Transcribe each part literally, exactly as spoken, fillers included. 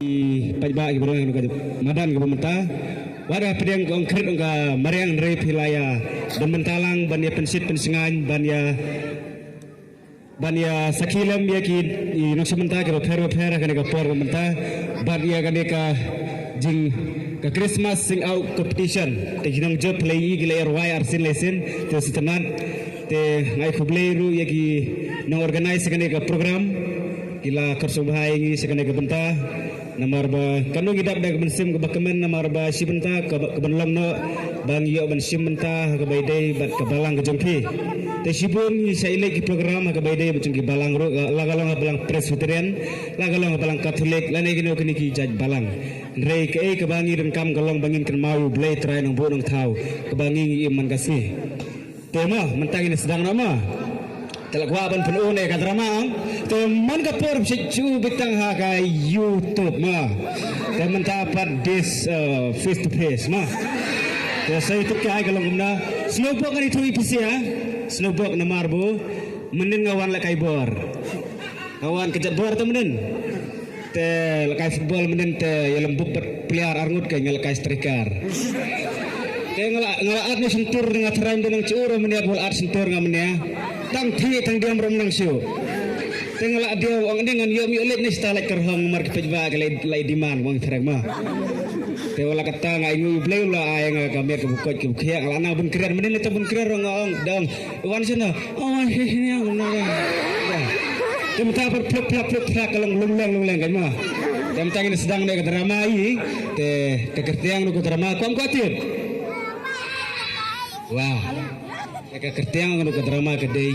Ki paidbah ki briew ka madan ka mynta. Wat ha pdeng ka ong krit ong ka mariang, hynrei phi la ïa don mynta lang ban ïa pynshit pynsngain, ban ïa, ban ïa sakhi lem ïa ki nongshim bynta ki bapher bapher ha kane ka por ka mynta. Bad ïa kane ka jing ka Christmas sing out competition, te ki nongjop phi la ïohi ki la ïa rwai arsien lesien, te sngewtynnat. Te nga ai khublei ruh ïa ki nong organize kane ka program, ki la kyrkhu bha ïa ngi sha kane ka bynta. Namar ba kano ngi dap da ka mynsiem kaba kmen, namar ba shi bynta kaba, kaban long noh ba ngi ïoh ban shim bynta ha kaba ïadei bad ka balang ka jong phi. Te shibun ngi sa ïaleh ki program ha kaba ïadei bad jong ki balang ruh, la ka long ha balang Presbyterian, la ka long ha balang Katholik, lane kino kine ki jait balang. Hynrei kaei kaba ngi donkam ka long ba ngin kynmaw ïa U Blei Trai Nongbuh Nongthaw kaba ngi ngi im man ka sngi. Te mo, mynta ngin sdang noh mo. Te la kwah ban pynun ïa ka drama, ong. Te man ka por phi shu bit tang ha ka YouTube mo. Te mynta pat this, uh, face to face mo. Te sa ïa tip ka ai ka long kumno. Sngewbok ngan ïathuh ïa phi sha. Sngewbok namar ba mynnin nga wan lehkai bor. Nga wan kjat bor te mynnin. Te lehkai football mynnin te ïalem bup bad player arngut, ka nga lehkai striker. Te nga la, nga la at ne shyntur, nga tharai mynnin nang shu ur mynnin, ba la at shyntur nga mynnin. Tang thik tang diam ruh nang shu. Te nga la diam, ong, ngan ïoh mih leit ne shata leit kyrhong, namar ki paidbah ki la, la demand, ong, tharai ma. Te wat la katta nga ainguh ïa U Blei, u la ai nga ka miet kaba koit kaba khiah, nga la nang bun kren mynnin, ne tang bun kren ruh nga ong, da ong, wan shano. Oh, hi, hi, hi, hi, hi. Te mynta pat phlak, phlak, phlak, phlak, ka long lung leng, lung leng, kan mo. Te mynta ngin sdang ne ka drama ïa, te ka kyrteng ruh ka drama, kwah em kwah tip. Wow. Te ka kyrteng ruh ka drama ka dei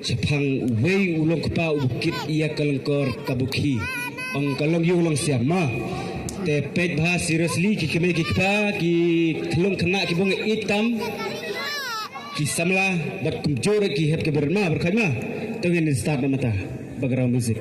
Shaphang uwei u longkpa uba kit ïa ka lyngkor kaba khih. Ong ka long ïa u long siam mo. Te peit bha seriously ki kmie ki kpa, ki khyllung khynnah kiba ong ïeit tam. Ki samla bad kumjuh ruh ki hep ki barit ma, baroh khoit ma. To ngin start na mynta. Background music.